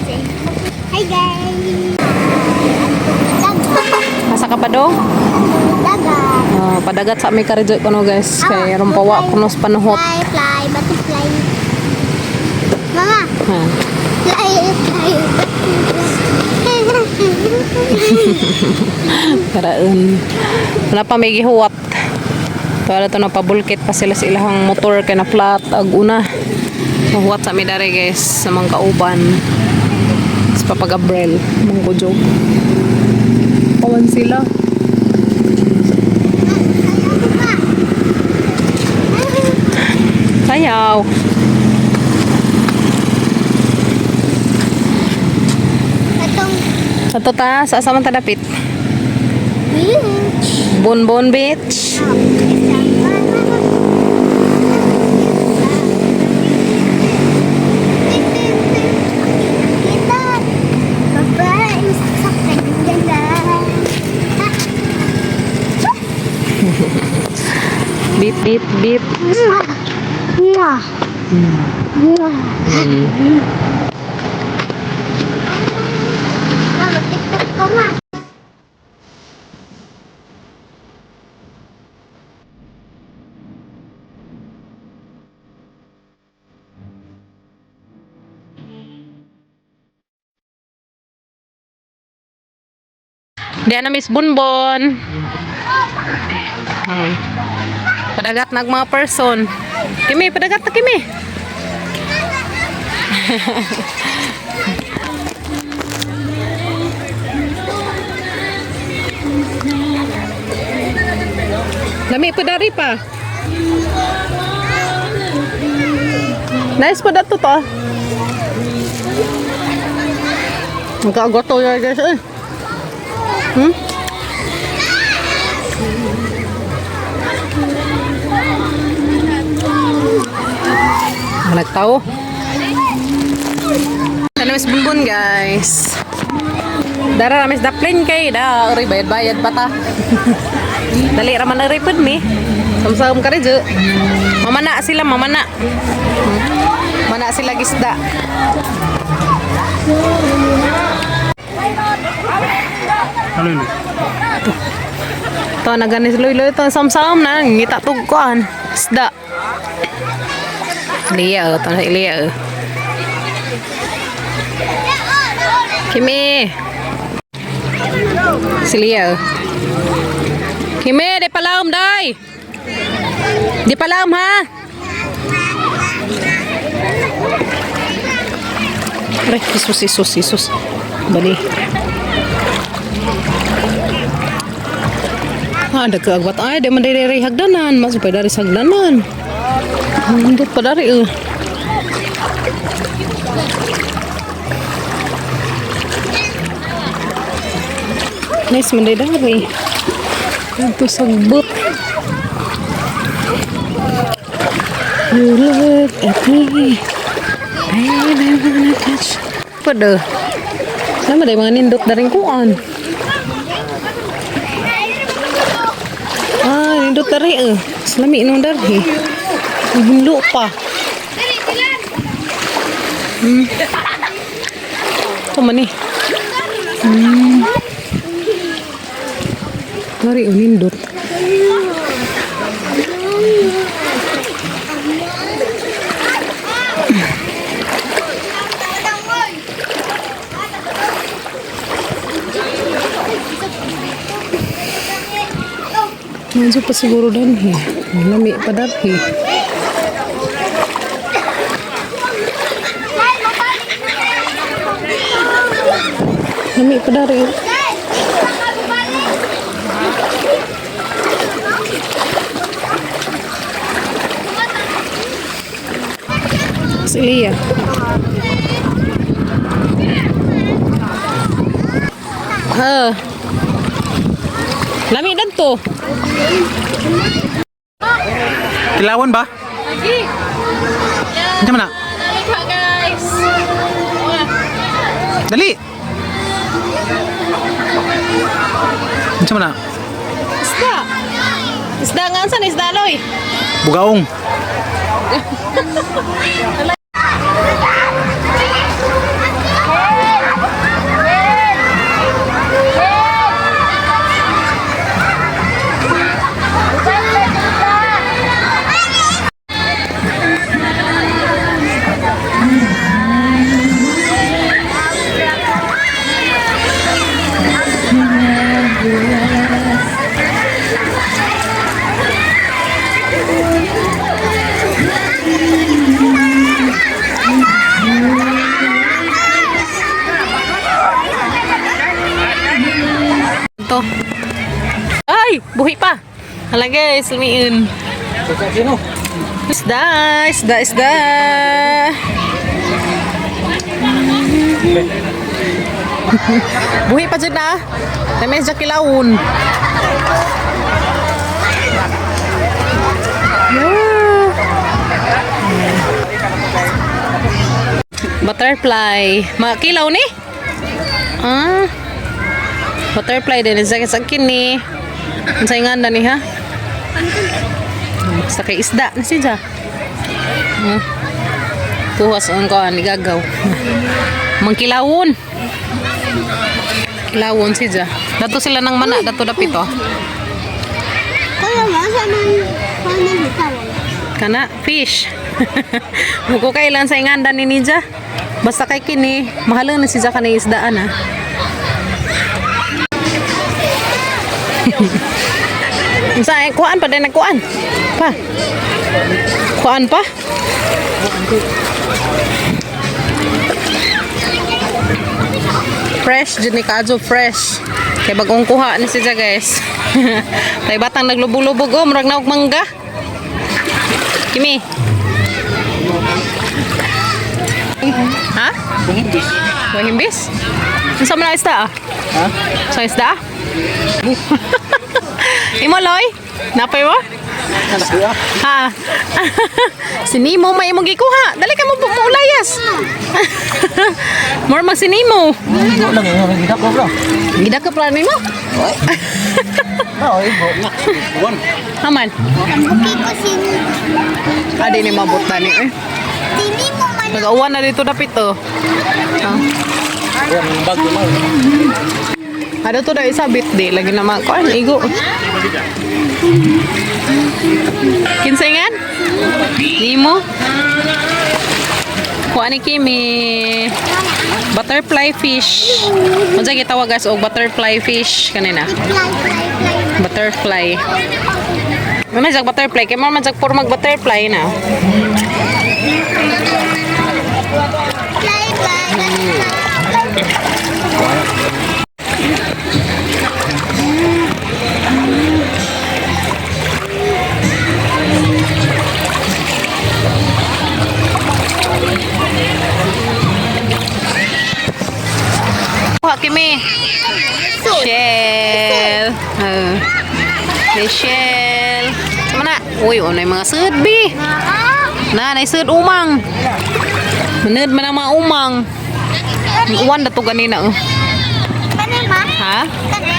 Hi guys! Dagat. Asa ka pa dong? Dagat. Oh, padagat sa may karijoy kuno guys kay aron pawa kuno sa panuhot. Fly, fly, butterfly. Mama, Ha. fly, fly, butterfly. Karaon. Wala pa may gihuwat. Wala to napabulkit pa sila sa ilahang motor kay na flat ag una. Huwat sa mi dere guys sa mga kauban. Sa Papa Gabriel, mga kujog. Pawan sila. Sayaw. Atong Ato ta, sa asa man ta dapit? beach. Bonbon Beach. Kita, babae sa kanya. Beep beep beep. Mwah! Mwah! Mwah! Mama, TikTok ko ma. Diyan na Miss Bonbon. Padagat nag mga person. Kimi, padagat na kimi. Lami pa dari pa. Nice pa dato to. Nagkaagoto ya guys eh. Mga nagtao. Ano mas bunbun guys. Dara ramis daplin kay da uri bayad-bayad pa ta. Dali ra man uri pud mi. Samsam ka rin. Mamana sila, mamana. Mana sila gisda. Ano yun? To naganis loy loy to samsam na ngita tugkuan. Isda. Liya, to na Liya. Kimi. Si Lia. Kimi, di palaom day. Di palaom ha. Aray, Jesus, Jesus, Jesus. Bali. Ah, nagkaagwat ay, di man diri hagdanan, mas pa dari sa hagdanan. Hindi pa dari eh. Nice man dari. Ito sagbot. You look at me. Baby, I wanna touch. Pada. Sama day mga nindot na rin kuan. Ah, nindot na rin eh. Salami nung dari. Ang pa. Ito man eh. Dari oh, nindot. Medyo pa siguro danhi. Lami pa danhi. Lami pa dari. Si Lia. Ha. Lami danto. Kilawan ba? Lagi. Ano man na? Nalika guys. Dali! Ano man na? Isda. Isda nga saan isda loy? Bugaong. Buhi pa. Hala guys, lumiin. Sino? Isda, isda, isda. Buhi pa dyan na. May medyo kilawon. Yeah. Butterfly. Makilaw ni? Ah. Butterfly din. Sa kini. Ang sa nga ni ha? Sa kay isda na siya. Tuwas ang kuan gagaw. Mangkilawon. Kilawon siya. Dato sila ng mana, dato dapit oh. Kuya mo, sa man paano bitawan? Kana fish. Muko kailan sa inganda ni Nija. Basta kay kini, mahalo na siya kani isdaan ah. Sa kuan pa din nagkuan. Pa. Kuan pa? Fresh jud ni kaadyo fresh. Kay bagong kuha ni siya guys. Tay batang naglubog-lubog oh, murag naog mangga. Kimi. Ha? Buhimbis. Mahimbis? Unsa man ang isda ah? Ha? Sa isda? Imo Loy? Napay mo? Kuya. Ha? Si Nemo may imong gikuha. Dali ka mo muulayas. More mag si Nemo. Hindi lang eh. Hindi ko bro. Gida ka plan nimo? No, ibo. One. Haman. Buki ko si Adi ni mabot tani eh. Tini mo man. Nag-uwan na dito dapit oh. Ha? Kuya, may bago mo. Ada to dahil sabit di lagi na makuan igo. Kinsayngan? Nemo? Kuha ni Kimi. Butterfly fish. Unsa gitawag guys og butterfly fish kanina? Fly, fly, fly. Butterfly. May man butterfly kay man jag puro mag butterfly na. Fly, fly, fly. Kuha Kimi. Shell. May shell. Sama na. Uy, unay mga sudbi. Na, nay sud umang. Manud man ang mga umang. Uwan na to ganina. Oh. Kani ma? Ha? Kani?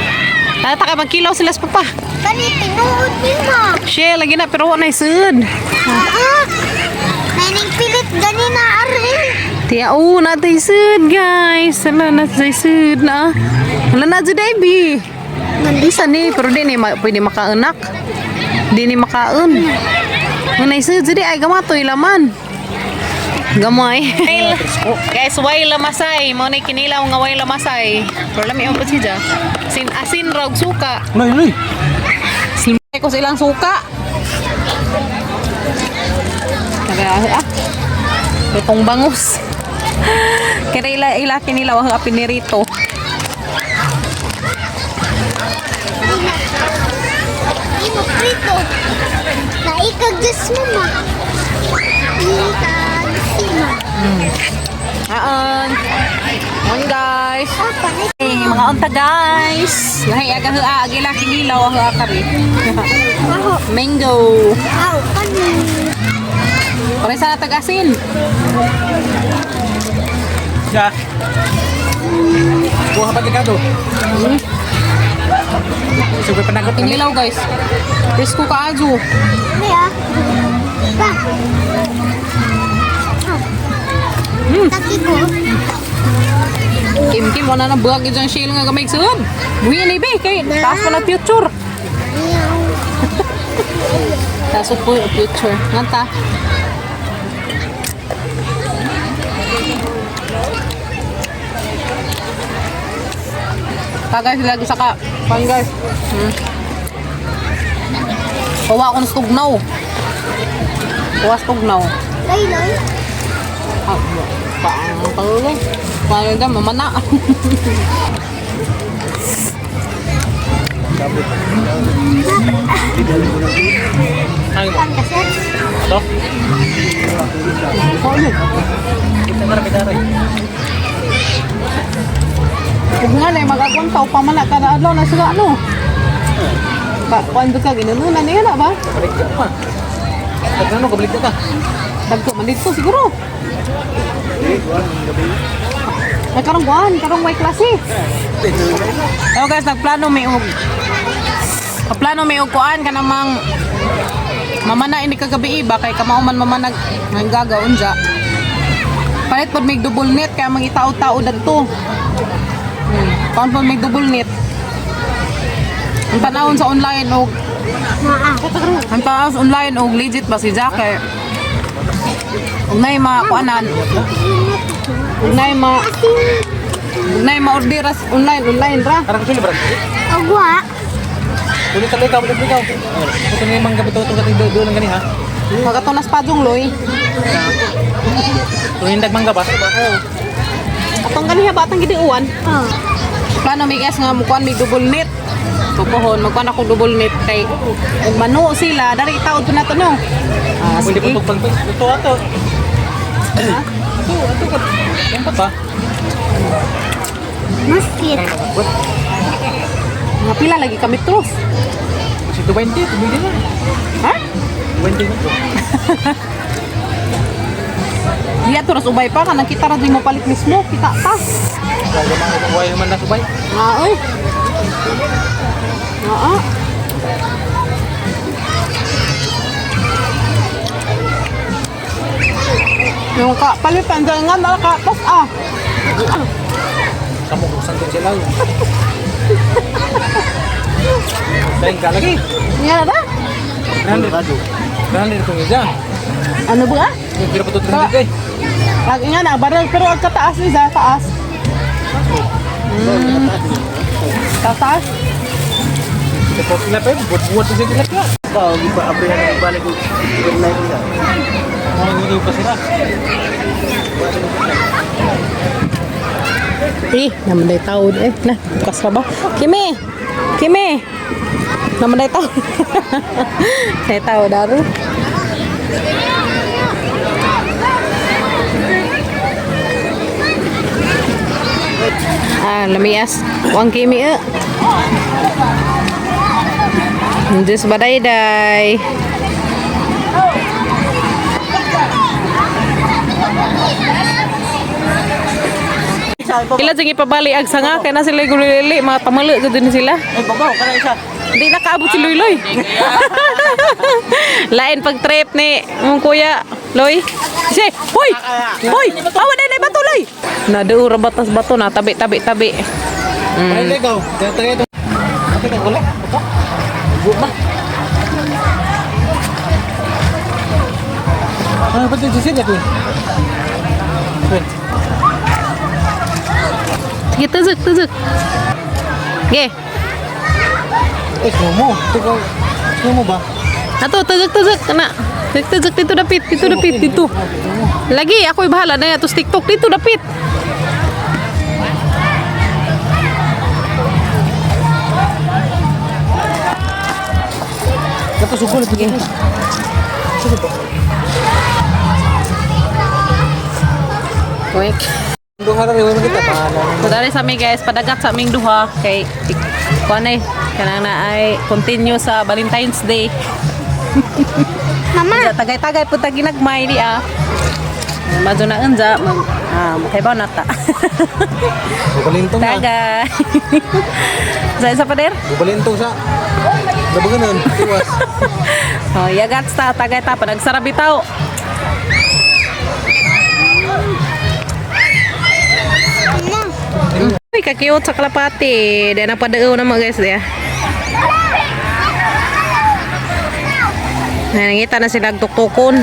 Tata ka magkilaw sila sa papa. Kani tinuod ni ma. Shell, lagi na pero unay sud. Ah! Naning pilit gani na ari. Tiya, oh, natay sud, guys. Ala, natay sud na. Ala na, jud ay, bi. Isa ni, pero di ni pwede makaanak. Di ni makaon. Ngunay sud, jud ay gamatoy laman. Gamay. Guys, way lamasay. Mo ni kinilaw nga way lamasay. Pero lami ang siya. Sin asin raw og suka. Loy, loy. Simay ko silang suka. Naga ah. Lutong bangus. Kaya ila ila kinilaw ang pinirito. Imo prito. Naikag mo ma. Ikag sima. Aan. On guys. Ah, panay. Hey, mga unta guys. Lahi aga hua agila kinilaw ang hua kari. Aho. Mango. Aw, kani. Pare sa tagasin. Ya. Kuha pa tikado. Sige, panagot kami. Kinilaw guys. Presko kaajo. May ah. Pa. Ah. Taki ko. Kim Kim wala na buwag dyan shell nga gamay sud. Buhi ni be kay taas pa na future. Meow. Taas po future. Nganta. Pa guys, lagi sa ka. Pan guys. Kuha ko ng tugnaw. Kuha sa tugnaw. Loy, loy. Ah, paang tuloy. Paano dyan, mamana. Ay, mo. Ang kaset. Ito? Kita na rin, Ug nga na magagwang tao pa man na kada adlaw na sila ano. Ka kuan ka ginununan niya na ba? Kabalik ka pa. Pag ano, kabalik ka. Dagko man dito siguro. Ay karong kuan, karong way klase. Oh guys, nagplano may og Plano may og kuan kanang mamana ini kagabi ba kay kamao man mamana nang gaga unja. Palit pod may double net kay mga tao-tao dadto. Kuan pod may double net. Ang panahon sa online og Naa. ang panahon sa online og legit ba si Jack kay ug nay mga kuanan ug nay ma-order online online ra. Karang ko sila, brad. Agwa. Tuloy ka, ikaw, tuloy ikaw. Ito na yung mangga, ito, ito, ito, doon lang gani, ha? Magatunas pa jong loy. Tuloy yung mangga ba? Atong ganiha ba atang gidiuan? Oh. Plano mi guys nga mukuan mi double net. Tupohon magkuan ako double net kay ug mano sila dari itaod pa nato no. Ah, Pwede sige. pa pagpag. Ito, ato. Ito, ato ka. Yan pa pa. Masjid. Mga pila lagi kami tros. Si 20, tumili na. Ha? 20 na to. Diya to ras ubay pa kanang kita ra mo palit mismo, kita ta. Why naman na subay? Ah, oy. Oo. Yung ka, palitan dyan nga, nakatas ah. Kamu kung saan sila. Dahil ka lagi. Nga na ba? 300. 300 kung isa. Ano ba? Pero pa to 300 eh. Lagi nga na, baril, pero ang kataas ni sa taas. Tataas? Support sila pa buat-buat sa sila pa. Ba, iba abre na balik ko. Overnight nila. Mga gusto pa sila. Eh, naman day taon eh. Na, bukas pa ba? Kimi! Kimi! Naman day taon. Day tao daro. Ah, lamias. Wang Kimi eh. Diyos baday-day. Ila jang ipabali ag sanga kay na sila gulili mga pamali gud din sila. Ay, babaw kana isa. Di nakaabot si Loy Loy. Lain pag trip ni mong kuya Loy. Si, hoy! Hoy! Awa na na bato Loy. Naduura batas bato na tabi tabi tabi. Ay, ikaw. Tayo ito. Okay, ka wala. Ito. Buat ba? Ah, pati si Sid ako. Wait. Sige, tuzuk tuzuk. Ge, Eh, slow mo. Ito ka. Slow mo ba? ato tuzuk tuzuk kana. Tuzuk tuzuk dito dapit, dito dapit dito. Lagi ako'y bahala na ato TikTok dito dapit. Ito sugol ito. Sugol pa. Wait. Duha ra rin kita pa. So dali sa amin guys, padagat sa aming duha kay kuan ay kanang na ay continue sa Valentine's Day. Mama. Unja, tagay-tagay po ta ginagmay di ah. Madyo na unja, mag ah, makaibaw na ta. Bubalintong na. Tagay. Sa isa pa der? Bubalintong sa. Dabagan Iwas. Oh, yagats ta, tagay ta panagsara bitaw. Uy, kakiot sa kalapati. Di na padaaw na mga guys diya. Nangita na sila tuktukon.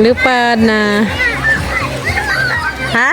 Lupad na. Ha?